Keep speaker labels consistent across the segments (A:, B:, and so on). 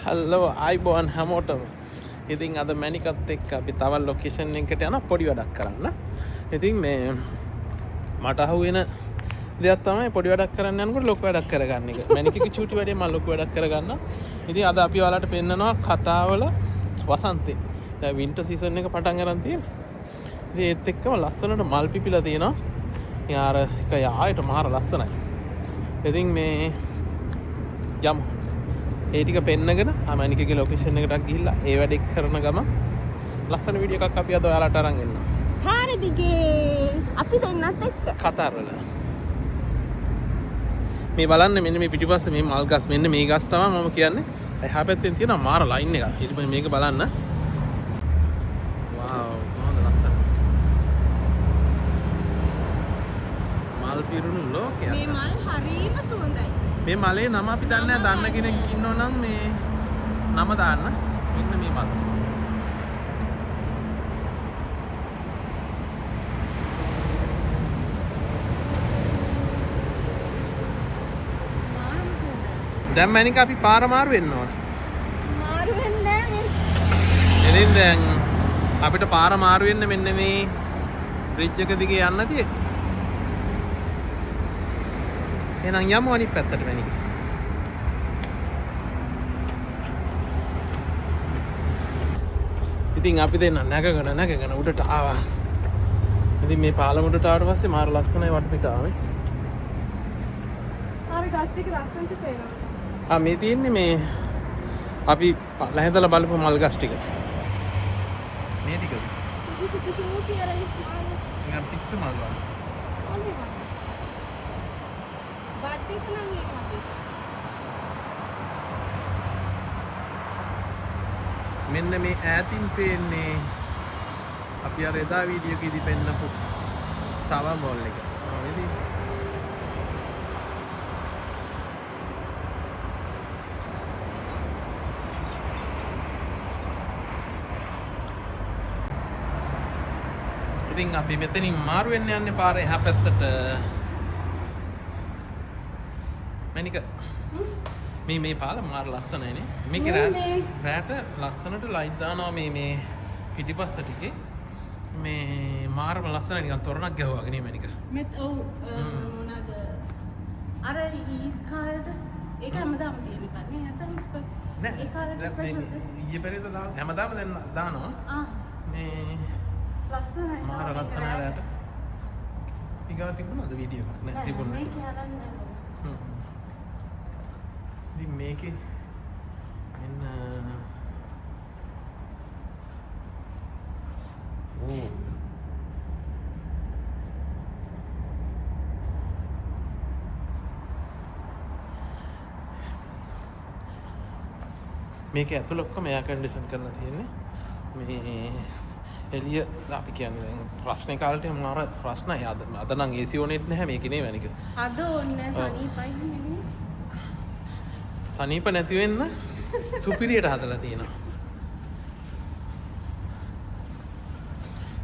A: Hello ආයිබෝන් හැමෝටම. ඉතින් අද මැනිකත් එක්ක අපි තව ලොකේෂන් එකකට යන පොඩි වැඩක් කරන්න. ඉතින් මේ මට අහුවෙන දෙයක් තමයි පොඩි වැඩක් කරන්න යනකොට ලොකු වැඩක් කරගන්න එක. මැනිකගේ චූටි වැඩේ මම ලොකු වැඩක් කරගන්නවා. ඉතින් අද අපි ඔයාලට පෙන්නනවා කටාවල වසන්තේ. දැන් වින්ටර් සීසන් එක පටන් අරන් තියෙන්නේ. ඉතින් ඒත් එක්කම ලස්සනට මල් පිපිලා තියෙනවා. ඉතින් අර එක යායට මාර ලස්සනයි. ඉතින් මේ යමු. ඒ ටික පෙන්නගෙන මැනිකගේ ලොකේෂන් එකටත් ගිහිල්ලා ඒ වැඩේ කරන ගම ලස්සන වීඩියෝ එකක් අපි අද ඔයාලට අරන් එන්නම්.
B: පාර දිගේ අපි දෙන්නත් එක්ක
A: කතාර වල. මේ බලන්න මෙන්න මේ පිටිපස්සේ මේ මල් ගස්, මෙන්න මේ ගස් තමයි මම කියන්නේ. එහා පැත්තෙන් තියෙන මාර ලයින් එකක්. ඊට පස්සේ මේක බලන්න. වව්, කොහොමද ලස්සන. මල් පිරුණු ලෝකයක්.
B: මේ මල් හරීම සුවඳයි.
A: මේ මලේ නම අපි දන්නේ නැහැ. දන්න කෙනෙක් ඉන්නව නම් මේ නම දාන්න. මෙන්න මේ මල.
B: මාරම සුවඳයි.
A: දැන් මැනික අපි පාර මාරු වෙන්න ඕන.
B: මාරු වෙන්නේ නෑ මේ.
A: එළින් දැන් අපිට පාර මාරු වෙන්න මෙන්න මේ බ්‍රිජ් එක දිගේ යන්න තියෙන්නේ. එහෙනම් යමු අනිත් පැත්තට මැනික. ඉතින් අපි දෙන්න නැගගෙන නැගගෙන උඩට ආවා. ඉතින් මේ පාලම උඩට ආවට පස්සේ මාර ලස්සනයි වටපිටාව නේ.
B: අර ගස් ටික ලස්සනට පේනවා.
A: මේ තියෙන්නේ මේ අපි ලැහැදලා බලපු මල් ගස් ටික. මේ ටිකද?
B: සුදු සුදු චූටි අර මල්.
A: නිකන් පිච්ච මල් වගේ.
B: ඔන්නේ වගේ. බඩ් එක නම් ඒ වගේ.
A: මෙන්න මේ ඈතින් පේන්නේ අපි අර එදා වීඩියෝ එකේදී පෙන්නපු තව මෝල් එක. ඉතින් ඉතින් අපි මෙතනින් මාරු වෙන්න යන්නේ පාරේ එහා පැත්තට. මැනික මේ මේ පාල මාර ලස්සනයි නේ. මේකේ රැට ලස්සනට ලයිට් දානවා මේ මේ පිටිපස්ස ටිකේ. මේ මාරම ලස්සනයි නිකන් තොරණක් ගැහුවා වගේ නේ මැනික.
B: මෙත් ඔව් මොනවාද අර ඊ කාලේට ඒක හැමදාම තියෙන එකක් නේ. නැත්නම්
A: නෑ.
B: ඒ කාලේට ස්පෙෂල්ද?
A: ඊයේ පෙරේද දාන හැමදාම දැන් දානවා. මේ
B: ලස්සනයි.
A: මාර ලස්සනයි රැට. ඊගාව තිබුණාද වීඩියෝ එකක්? නෑ තිබුණේ
B: මේක අරන් නෑ.
A: ඉතින් මේකේ මෙන්න ඕ මේක ඇතුළ ඔක්කොම එයා කන්ඩිෂන් කරලා තියෙන්නේ. මේ එළිය අපි කියන්නේ දැන් ප්‍රශ්නේ කාලේට මාර ප්‍රශ්නයි. අද නම් AC ඕනෙත් නැහැ මේකේ නේ වැනික.
B: අද ඕනේ සනීපයි නෙමෙයි.
A: සනීප නැති වෙන්න සුපිරියට හදලා තියෙනවා.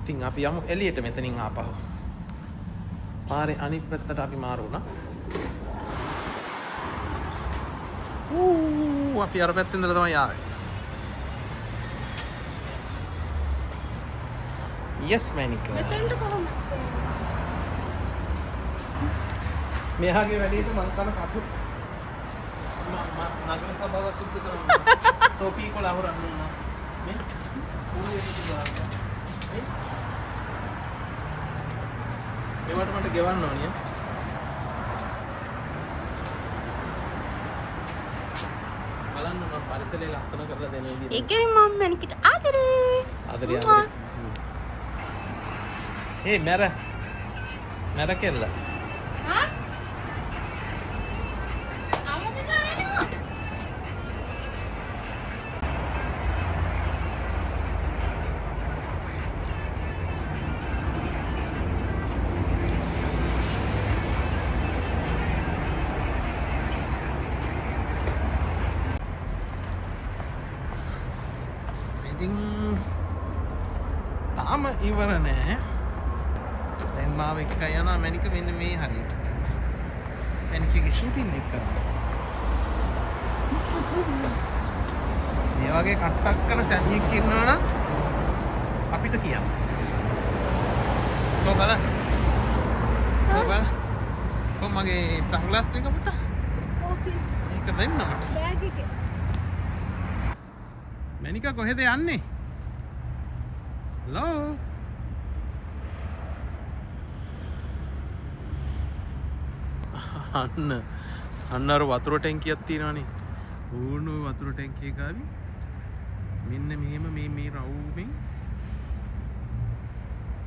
A: ඉතින් අපි යමු එළියට මෙතනින් ආපහු. පාරේ අනිත් පැත්තට අපි මාරු වුණා. අපි අර පැත්තෙන් ඉඳලා තමයි ආවේ. Yes, මැනික.
B: මෙතනට කොහොමද?
A: මෙහාගේ වැඩේට මං කන කටු. නගර සභාව සිද්ධ කරන්න. තොපි කොළ අහුරන්න ඕන. මේ ඌ එක දාන්න. මේ මේවට මට ගෙවන්න ඕනිය. බලන්න මම පරිසරය ලස්සන කරලා දෙන විදිය.
B: ඒකෙන් මම මැනිකට ආදරේ.
A: ආදරේ ආදරේ. ඒ මැර මැර කෙල්ල.
B: හා? අමතක වෙනවා.
A: ඉතින් තාම ඉවර නෑ. දැන් මාව එක්ක යනවා මැනික මෙන්න මේ හරියට. මැනිකගේ ෂූටින් එක කරන්න. වගේ කට්ටක් කරන සැමියෙක් ඉන්නවා නම් අපිට කියන්න. කො බලන්න. කො බලන්න. කො මගේ සන්ග්ලාස් දෙක පුතා?
B: ඕකේ.
A: ඒක දෙන්න මට.
B: බෑග් එකේ.
A: මැනිකා කොහෙද යන්නේ? හලෝ. අන්න අන්න අර වතුර ටැංකියක් තියෙනවනේ. ඕන ඔය වතුර ටැංකිය එක ආවි. මෙන්න මෙහෙම මේ මේ රවුමෙන්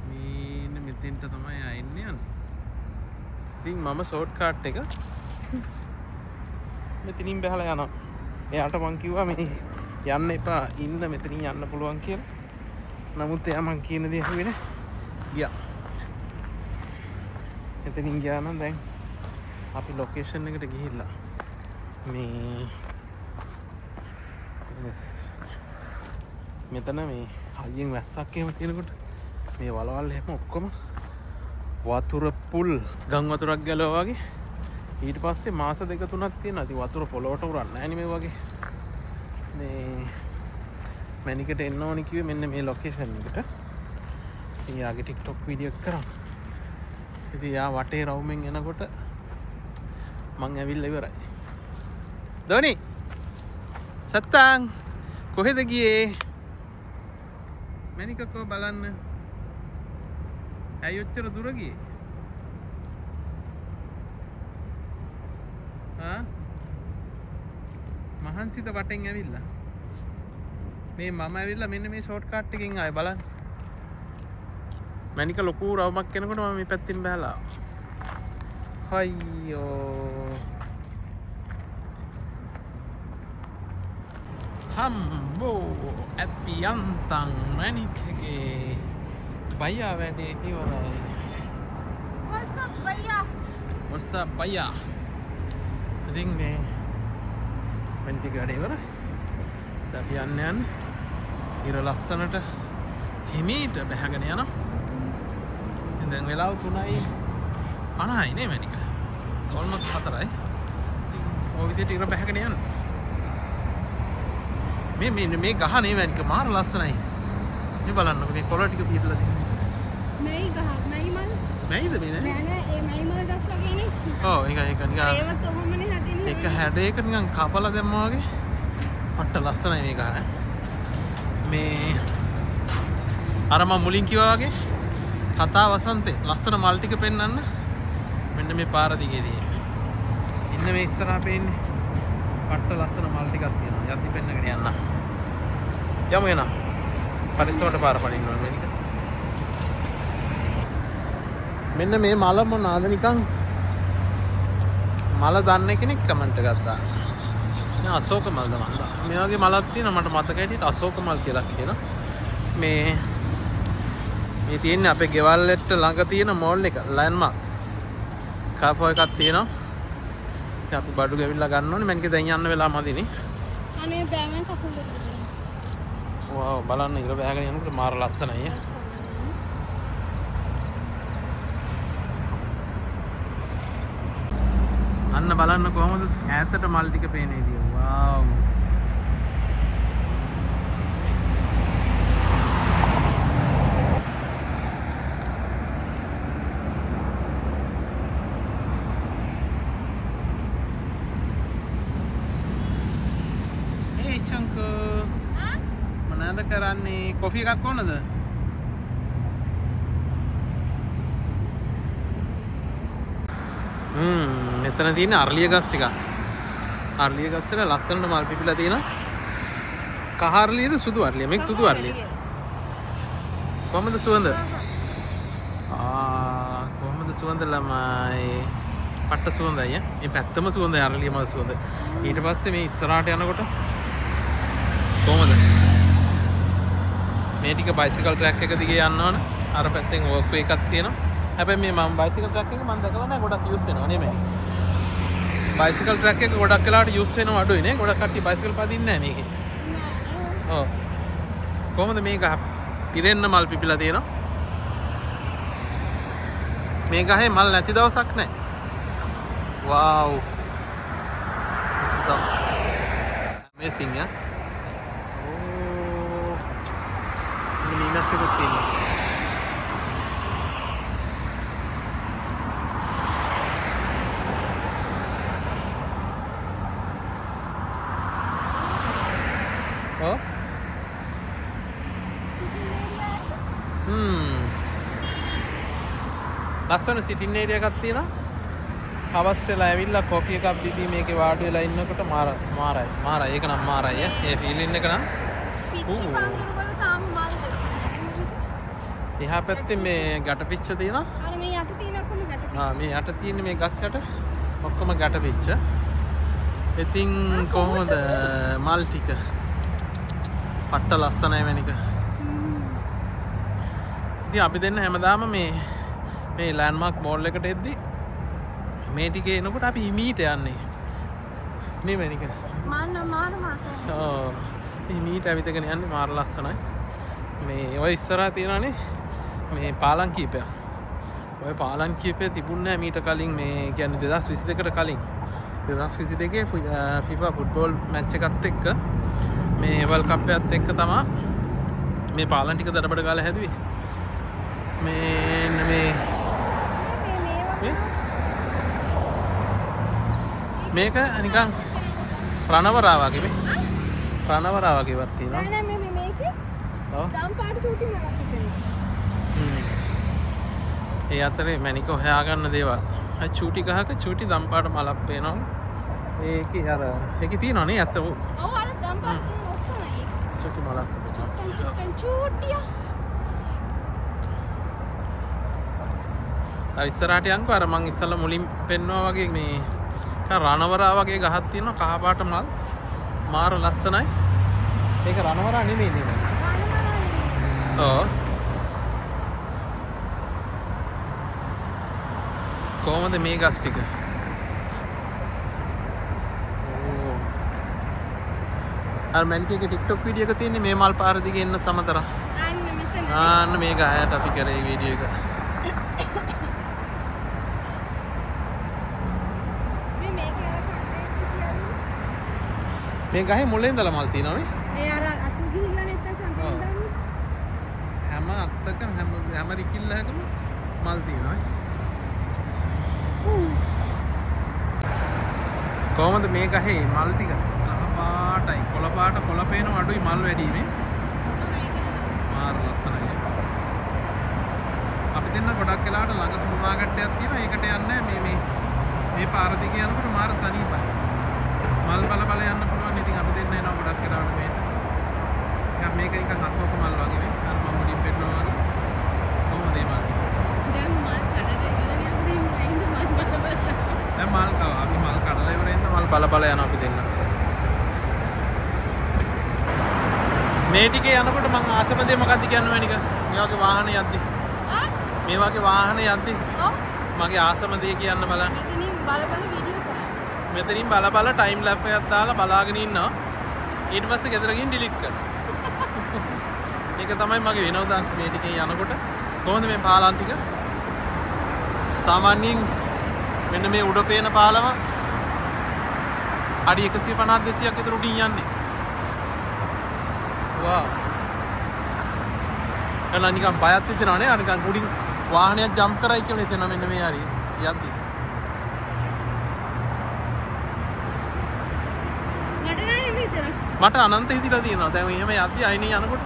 A: මේන්න මෙතෙන්ට තමයි ආ එන්නේ යන්නේ. ඉතින් මම ෂෝට් කාට් එක මෙතනින් බහලා යනවා. එයාට මං කිව්වා මේ යන්න එපා, ඉන්න මෙතනින් යන්න පුළුවන් කියලා. නමුත් එයා මං කියන දේ ඇහුවේ නෑ. ගියා. එතනින් ගියා නම් දැන් අපි ලොකේෂන් එකට ගිහිල්ලා මේ මෙතන මේ හයියෙන් වැස්සක් එහෙම තියෙනකොට මේ වලවල් එහෙම ඔක්කොම වතුර පුල් ගම් වතුරක් ගැලුවා වගේ. ඊට පස්සේ මාස දෙක තුනක් තියෙනවා. ඉතින් වතුර පොළොවට උරන්නේ නැහැ නේ මේ වගේ. මේ මැනිකට එන්න ඕනි කිව්වේ මෙන්න මේ ලොකේෂන් එකට. ඉතින් යාගේ TikTok video එක කරා. ඉතින් යා වටේ රවුමෙන් එනකොට මං ඇවිල්ලා ඉවරයි. දෝනි සත්තං කොහෙද ගියේ? මැනික කෝ බලන්න. ඇයි ඔච්චර දුර ගියේ? ආ? මහන්සිද වටෙන් ඇවිල්ලා? මේ මම ඇවිල්ලා මෙන්න මේ ෂෝට් කාට් එකෙන් ආවේ බලන්න. මැනික ලොකු රවුමක් එනකොට මම මේ පැත්තෙන් බහලා ආවා. අයියෝ. හම්බෝ ඇපි යන්තම් මැනිකගේ බයියා වැඩේ ඉවරයි.
B: What's up බයියා?
A: What's up බයියා? ඉතින් මේ මැනිකගේ වැඩේ ඉවරයි. දැන් අපි යන්න යන්නේ. ඉර ලස්සනට හිමීට බැහැගෙන යනවා. ඉතින් දැන් වෙලාව 3:50යි නේ මැනික? ඔල්මොස්ට් 4යි. ඔය විදිහට ඉර බැහැගෙන යනවා. මේ මේ මේ ගහ නේ මැනික මාර ලස්සනයි. මේ බලන්නකෝ මේ කොළ ටික පිටලා තියෙනවා.
B: මැයි ගහ, මැයි මල්.
A: මැයිද මේ නේ?
B: නෑ නෑ, ඒ මැයි මල් ගස් වගේනේ.
A: ඔව් ඒක ඒක නිකන්
B: ඒවත් ඔහොමනේ හදින්නේ.
A: එක හැඩයක නිකන් කපලා දැම්මා වගේ. පට්ට ලස්සනයි මේ ගහ ඈ. මේ අර මම මුලින් කිව්වා වගේ කතා වසන්තේ ලස්සන මල් ටික පෙන්වන්න මෙන්න මේ පාර දිගේ තියෙන්නේ. ඉන්න මේ ඉස්සරහා පේන්නේ පට්ට ලස්සන මල් ටිකක් තියෙනවා. යද්දි පෙන්නගෙන යන්න. යමු එහෙනම්. පරිස්සමට පාර පනින්න ඕනේ මේක. මෙන්න මේ මල මොනවාද නිකන් මල දන්න කෙනෙක් කමෙන්ට් එකක් දාන්න. නෑ අශෝක මල්ද මන්ද. මේ වගේ මලක් තියෙනවා මට මතක හැටියට අශෝක මල් කියලා කියනවා. මේ මේ තියෙන්නේ අපේ ගෙවල් වලට ළඟ තියෙන මෝල් එක ලෑන්ඩ්මාර්ක්. කාෆෝ එකක් තියෙනවා. ඉතින් අපි බඩු ගෙවිලා ගන්න ඕනේ. මං කිව්වා දැන් යන්න වෙලා මදිනේ.
B: අනේ බෑ මං කකුල් දෙක රිදෙනවා.
A: වව් බලන්න ඉර බෑගෙන යනකොට මාර ලස්සනයි ඈ.
B: ලස්සනයි.
A: අන්න බලන්න කොහොමද ඈතට මල් ටික පේන විදිය. වව්. ඒ චංකු මොනවද කරන්නේ? කොෆි එකක් ඕනද? මෙතන තියෙන අරලිය ගස් ටිකක්. අරලිය ගස් වල ලස්සනට මල් පිපිලා තියෙනවා. කහ අරලියද සුදු අරලිය? මේක සුදු අරලිය. කොහමද සුවඳ? කොහමද සුවඳ ළමයි? පට්ට සුවඳයි ඈ. මේ පැත්තම සුවඳයි අරලිය මල් සුවඳ. ඊට පස්සේ මේ ඉස්සරහට යනකොට කොහමද? මේ ටික බයිසිකල් ට්‍රැක් එක දිගේ යන්න ඕන. අර පැත්තෙන් වෝක්වේ එකක් තියෙනවා. හැබැයි මේ මම බයිසිකල් ට්‍රැක් එක මම දැකලා නෑ ගොඩක් යූස් වෙනවා නේ මේ. බයිසිකල් ට්‍රැක් එක ගොඩක් වෙලාවට යූස් වෙනවා අඩුයි නේ. ගොඩක් කට්ටිය බයිසිකල් පදින්නේ නෑ මේකේ.
B: නෑ නේ.
A: ඔව්. කොහොමද මේ ගහ පිරෙන්න මල් පිපිලා තියෙනවා. මේ ගහේ මල් නැති දවසක් නෑ. Wow. This is amazing, yeah. මීමැස්සෙකුත් ඉන්නවා. ඔව්. හ්ම්. ලස්සන සිටින් ඒරියා එකක් තියෙනවා. හවස් වෙලා ඇවිල්ලා කොෆි එකක් බිබී මේකේ වාඩි වෙලා ඉන්නකොට මාර මාරයි. මාරයි. ඒක නම් මාරයි ඈ. ඒ ෆීලින් එක නම්.
B: පිච්චි
A: ඌ.
B: පඳුරු වල තාම මල් වෙලා.
A: එහා පැත්තේ මේ ගැටපිච්ච තියෙනවා.
B: අර මේ යට තියෙන ඔක්කොම ගැට පිච්ච.
A: ආ, මේ යට තියෙන මේ ගස් යට ඔක්කොම ගැටපිච්ච. ඉතින් කොහොමද මල් ටික? පට්ට ලස්සනයි වෙනික. ඉතින් අපි දෙන්න හැමදාම මේ මේ ලෑන්ඩ්මාර්ක් මෝල් එකට එද්දි මේ ටිකේ එනකොට අපි හිමීට යන්නේ. නේ මැනික?
B: මං නම් මාර මාසයි.
A: ඔව්. හිමීට ඇවිදගෙන යන්නේ මාර ලස්සනයි. මේ ඔය ඉස්සරහා තියෙනවානේ මේ පාලම් කීපයක්. ඔය පාලම් කීපය තිබුණේ නෑ මීට කලින්, මේ කියන්නේ 2022කට කලින්. 2022 FIFA football match එකත් එක්ක මේ වර්ල්ඩ් කප් එකත් එක්ක තමා මේ පාලම් ටික දඩබඩ ගාලා හැදුවේ. මේ මේ
B: මේ මේවා
A: මේ මේක නිකන් රණවරා වගේ මේ රණවරා වගේ ඒවත් තියෙනවා.
B: නෑ නෑ, මේ මේ මේකේ
A: ඔව්.
B: දම් පාට චූටි මලක් තියෙනවා.
A: හ්ම්. ඒ අතරේ මැනික හොයාගන්න දේවල්. අර චූටි ගහක චූටි දම් පාට මලක් පේනවා. ඒකේ අර ඒකේ තියෙනවා නේ ඇත්ත ඔව්.
B: ඔව්, අර දම් පාට තියෙන ලස්සනයි ඒක.
A: චූටි මලක් පේනවා.
B: චුට්ටන් චූටියා.
A: තව ඉස්සරහට යන්කෝ, අර මං ඉස්සල්ලා මුලින් පෙන්නුවා වගේ මේ නිකන් රණවරා වගේ ගහක් තියෙනවා, කහ පාට මල්. මාර ලස්සනයි. ඒක රණවරා නෙමෙයි නේද?
B: රණවරා නෙමෙයි.
A: ඔව්. කොහොමද මේ ගස් ටික? ඕ. අර මැනිකගේ TikTok video එක තියෙන්නේ මේ මල් පාර දිගේ එන්න සමතර.
B: අන්න මෙතන.
A: ආන්න මේ ගහයට අපි කරේ වීඩියෝ එක.
B: මේ මේකේ අර කණ්ඩේ තියන්නේ.
A: මේ ගහේ මුලින් ඉඳලා මල් තියෙනවා නේ.
B: ඒ අර අතු ගිහිල්ලා නැත්තම් කණ්ඩේ
A: ඔව්.
B: දාන්නේ.
A: හැම අත්තකම හැම හැම රිකිල්ලකම මල් තියෙනවා නේ. කොහොමද මේ ගහේ මල් ටික? කහ පාටයි, කොළ පාට, කොළ පේන අඩුයි මල් වැඩි නේ. මාර ලස්සනයි. අපි දෙන්න ගොඩක් වෙලාවට ළඟ සුපර් මාකට් එකක් තියෙනවා. ඒකට යන්නේ මේ මේ මේ පාර දිගේ යනකොට මාර සනීපයි. මල් බල බල යන්න පුළුවන්. ඉතින් අපි දෙන්න එනවා ගොඩක් වෙලාවට මේට. නිකන් මේක නිකන් අශෝක මල් වගේ නේ. අර මම මුලින් පෙන්නුවා වගේ. කොහොමද මේ මල් ටික?
B: දැන් මල් කඩලා ඉවරනේ අපි දෙන්න. ඉඳ මල් බල බල.
A: දැන් මල් කව අපි මල් කඩලා ඉවර වෙන්න මල් බල බල යනවා අපි දෙන්න. මේ ටිකේ යනකොට මං ආසම දේ මොකද්ද කියන්න මැනික? මේ වගේ වාහන යද්දි.
B: ආ?
A: මේ වගේ වාහන යද්දි
B: ඔව්.
A: මගේ ආසම දේ කියන්න බලන්න.
B: මෙතනින් බල බල වීඩියෝ කරා.
A: මෙතනින් බල බල ටයිම් ලැප් එකක් දාලා බලාගෙන ඉන්නවා. ඊට පස්සේ ගෙදර ගිහින් ඩිලීට් කරනවා. මේක තමයි මගේ විනෝදාංශ මේ ටිකේ යනකොට. කොහොමද මේ පාලම් ටික? සාමාන්‍යයෙන් මෙන්න මේ උඩ පේන පාලම අඩි 150 200ක් විතර උඩින් යන්නේ. වා. එනවා නිකන් බයත් හිතෙනවා නේ, අර නිකන් උඩින් වාහනයක් ජම්ප් කරයි කියලා හිතෙනවා මෙන්න මේ හරිය යද්දි.
B: මට නෑ එහෙම හිතෙනවා.
A: මට අනන්ත හිතිලා තියෙනවා. දැන් එහෙම යද්දි අයිනේ යනකොට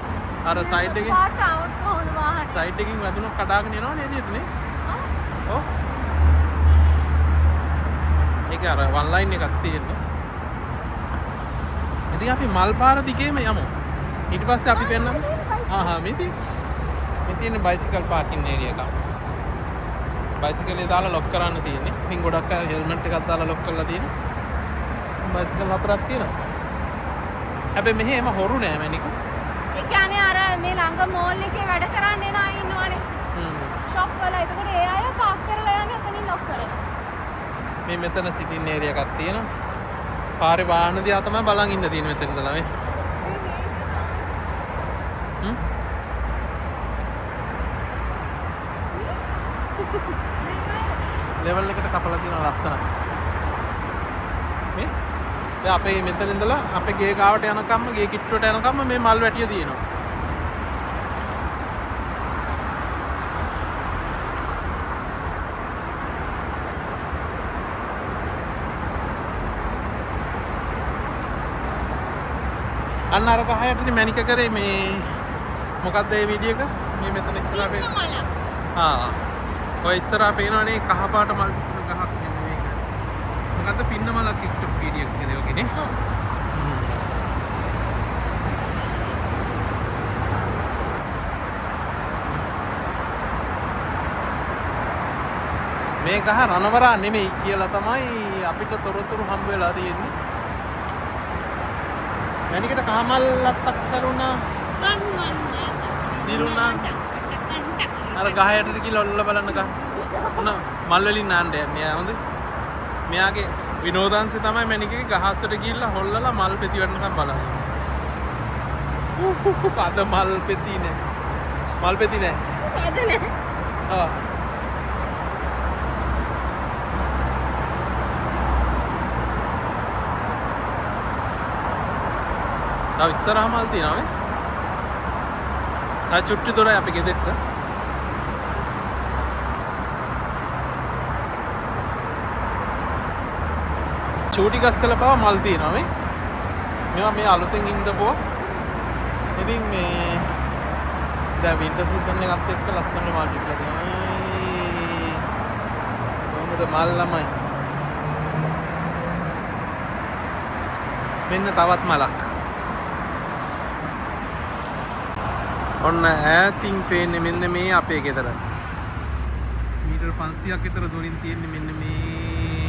A: අර සයිඩ් එකේ
B: පාට අවුට් කොහොමද වාහනේ?
A: සයිඩ් එකකින් වැදුනොත් කඩාගෙන යනවනේ එළියට නේ.
B: ඔව්.
A: ඔව්. ඒක අර වන් ලයින් එකක් තියෙන්නේ. ඉතින් අපි මල් පාර දිගේම යමු. ඊට පස්සේ අපි පෙන්නමු. ආ හා, මේ තියෙන්නේ. මේ තියෙන්නේ බයිසිකල් පාකින් ඒරියා එකක්. බයිසිකලේ දාලා ලොක් කරන්න තියෙන්නේ. ඉතින් ගොඩක් අය හෙල්මට් එකක් දාලා ලොක් කරලා තියෙනවා. බයිසිකල් හතරක් තියෙනවා. හැබැයි මෙහෙ එම හොරු නෑ මැනික.
B: ඒ කියන්නේ අර මේ ළඟ මෝල් එකේ වැඩ කරන්න එන අය ඉන්නවනේ. ෂොප් වල. එතකොට ඒ අය පාක් කරලා යන්නේ එතනින් ලොක් කරලා.
A: මේ මෙතන සිටින් ඒරියා එකක් තියෙනවා. පාරේ වාහන දිහා තමයි බලන් ඉන්න තියෙන්නේ මෙතන ඉඳලා මේ.
B: මේ මේක
A: හ්ම්? ලෙවල් එකට කපලා තියෙනවා ලස්සනයි. මේ දැන් අපේ මෙතන ඉඳලා අපේ ගේ ගාවට යනකම්ම, ගේ කිට්ටුවට යනකම්ම මේ මල් වැටිය තියෙනවා. අන්න අර ගහ යටනේ මැනික කරේ මේ මොකද්ද ඒ වීඩියෝ එක? මේ මෙතන ඉස්සරහා පේන.
B: මලක්.
A: ආ. ඔය ඉස්සරහා පේනවනේ කහ පාට මල් පිපුණු ගහක් මෙන්න මේක. මොකද්ද පින්න මලක් එක්ක වීඩියෝ එක කරේ ඔකේ නේ.
B: ඔව්.
A: මේ ගහ රණවරා නෙමෙයි කියලා තමයි අපිට තොරතුරු හම්බ වෙලා තියෙන්නේ. මැනිකට කහමල් අත්තක් සැලුණා.
B: රන්වන් ඈතක්
A: දිරුණා.
B: ටක් ටක්.
A: අර ගහ යටට ගිහලා ඔල්ල බලන්න ගහ. ඔන්න මල් වලින් නාන්න යන්නේ එයා හොඳේ. මෙයාගේ විනෝදාංශය තමයි මැනිකගේ ගහස්සට ගිහිල්ලා හොල්ලලා මල් පෙති වෙනකම් බලන්න. අද මල් පෙති නෑ. මල් පෙති නෑ.
B: අද නෑ.
A: ඔව්. තව ඉස්සරහා මල් තියෙනවා නේ. තව චුට්ටි දොරයි අපි ගෙදරට. චූටි ගස්වල පවා මල් තියෙනවා මේ. මේවා මේ අලුතෙන් ඉඳපුවා. ඉතින් මේ දැන් වින්ටර් සීසන් එකත් එක්ක ලස්සන මල් පිපිලා තියෙනවා. කොහොමද මල් ළමයි? මෙන්න තවත් මලක්. ඔන්න ඈතින් පේන්නේ මෙන්න මේ අපේ ගෙදර. මීටර් 500ක් විතර දුරින් තියෙන්නේ මෙන්න මේ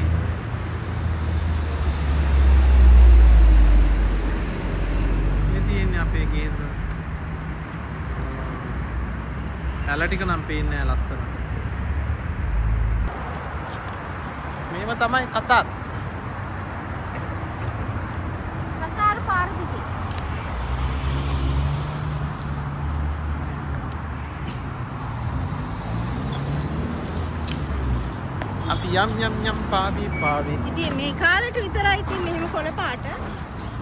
A: මේ තියෙන්නේ අපේ ගෙදර. ඇල ටික නම් පේන්නේ නෑ ලස්සනට. මේව තමයි කතාර්.
B: කතාර පාර දිගේ.
A: අපි යම් යම් යම් පාවි පාවි.
B: ඉතින් මේ කාලෙට විතරයි ඉතින් මෙහෙම කොළ පාට.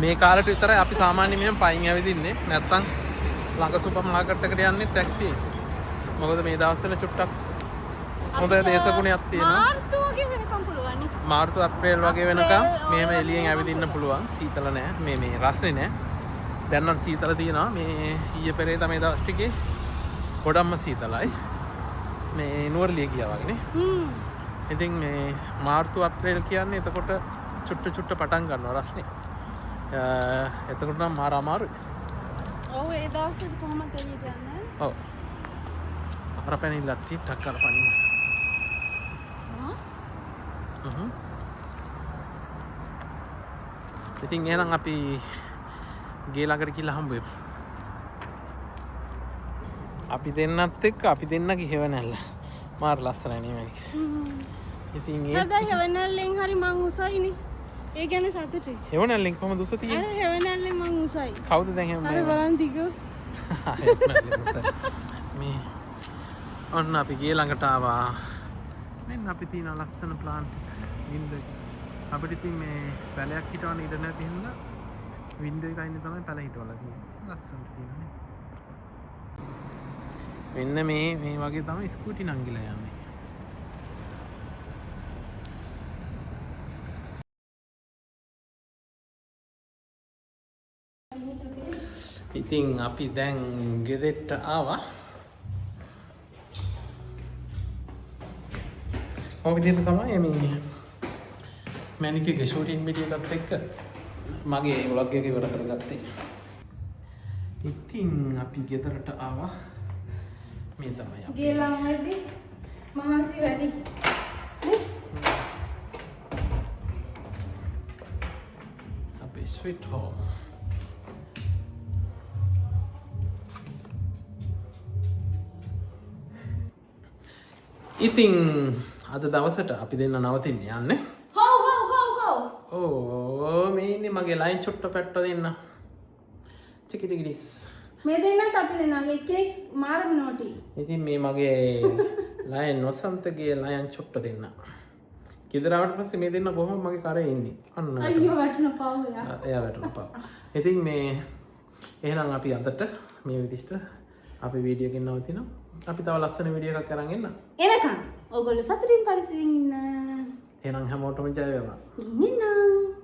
A: මේ කාලෙට විතරයි අපි සාමාන්‍යයෙන් මෙහෙම පයින් ඇවිදින්නේ. නැත්තම් ළඟ සුපර් මාකට් එකට යන්නේ ටැක්සියෙන්. මොකද මේ දවස්වල චුට්ටක් හොඳ
B: අපිට
A: දේශගුණයක් තියෙනවා.
B: මාර්තු වගේ වෙනකම් පුළුවන් නේ.
A: මාර්තු අප්‍රේල් වගේ වෙනකම්
B: අප්‍රේල්,
A: මෙහෙම
B: ඔය
A: එළියෙන්
B: වගේ
A: ඇවිදින්න පුළුවන්. සීතල නෑ. මේ මේ රස්නේ නෑ. දැන් නම් සීතල තියෙනවා. මේ ඊයේ පෙරේදා මේ දවස් ටිකේ ගොඩක්ම සීතලයි. මේ නුවරලිය ගියා වගේ නේ. ඉතින් මේ මාර්තු අප්‍රේල් කියන්නේ එතකොට චුට්ට චුට්ට පටන් ගන්නවා රස්නේ. එතකොට නම් මාර අමාරුයි.
B: ඔව් ඒ දවස්වල කොහොමද එළියට යන්නේ?
A: ඔව්. අර පැනිල්ලක් තියෙ ටක් ගාලා පනින්න.
B: ආ?
A: ඉතින් එහෙනම් අපි ගේ ළඟට ගිහලා හම්බ වෙමු. අපි දෙන්නත් එක්ක අපි දෙන්නගේ හෙවණැල්ල. මාර ලස්සනයි නේ මේක. ඉතින් ඒ
B: හැබැයි හෙවණැල්ලෙන් හරි මං උසයිනේ. ඒ ගැන සතුටුයි.
A: හෙවණැල්ලෙන් කොහොමද උස තියෙන්නේ?
B: අර හෙවණැල්ලෙන් මං උසයි.
A: කවුද දැන්
B: අර
A: හෙවණැල්ලෙන්?
B: බලන් දිග.
A: හෙවණැල්ලෙන් උසයි. මේ ඔන්න අපි ගේ ළඟට ආවා. මෙන්න අපි තියෙන ලස්සන ප්ලාන්ට් එක. වින්ඩෝ එක. අපිට ඉතින් මේ පැලයක් හිටවන්න ඉඩ නැති හින්දා වින්ඩෝ එක අයිනේ තමයි පැල හිටවලා තියෙන්නේ. ලස්සනට තියෙනනේ. මෙන්න මේ වගේ තමයි ස්කූටි නංගිලා යන්නේ. ඉතින් අපි දැන් ගෙදරට ආවා. ඔය විදිහට තමයි මේ මැනිකගේ ෂූටින් වීඩියෝ එකත් එක්ක මගේ ව්ලොග් එක ඉවර කරගත්තේ. ඉතින් අපි ගෙදරට ආවා. මේ තමයි අපි.
B: ගේ ළඟ වැඩි මහන්සි වැඩි. නේ?
A: අපේ ස්වීට් හෝම්. ඉතින් අද දවසට අපි දෙන්න නවතින්න යන්නේ.
B: හොව් හොව් හොව් හොව්.
A: ඕ මේ ඉන්නේ මගේ ලයින් චුට්ට පැට්ට දෙන්න. චිකි ටිකිරිස්.
B: මේ දෙන්නත් අපි දෙන්නගේ එක්කෙනෙක් මාරම නෝටි.
A: ඉතින් මේ මගේ ලයන් වසන්තගේ ලයන් චුට්ට දෙන්න. ගෙදර ආවට පස්සේ මේ දෙන්න කොහොමද මගේ කරේ ඉන්නේ. අන්න.
B: අයියෝ වැටුණ පව් එයා.
A: එයා වැටුණ පව්. ඉතින් මේ එහෙනම් අපි අදට මේ විදිහට අපි වීඩියෝ එකෙන් නවතිනවා. අපි තව ලස්සන වීඩියෝ එකක් අරන් එන්න.
B: එනකන් ඔයගොල්ලෝ සතුටින් පරිස්සමින් ඉන්න.
A: එහෙනම් හැමෝටම ජය වේවා.
B: ගිහින් එන්නම්.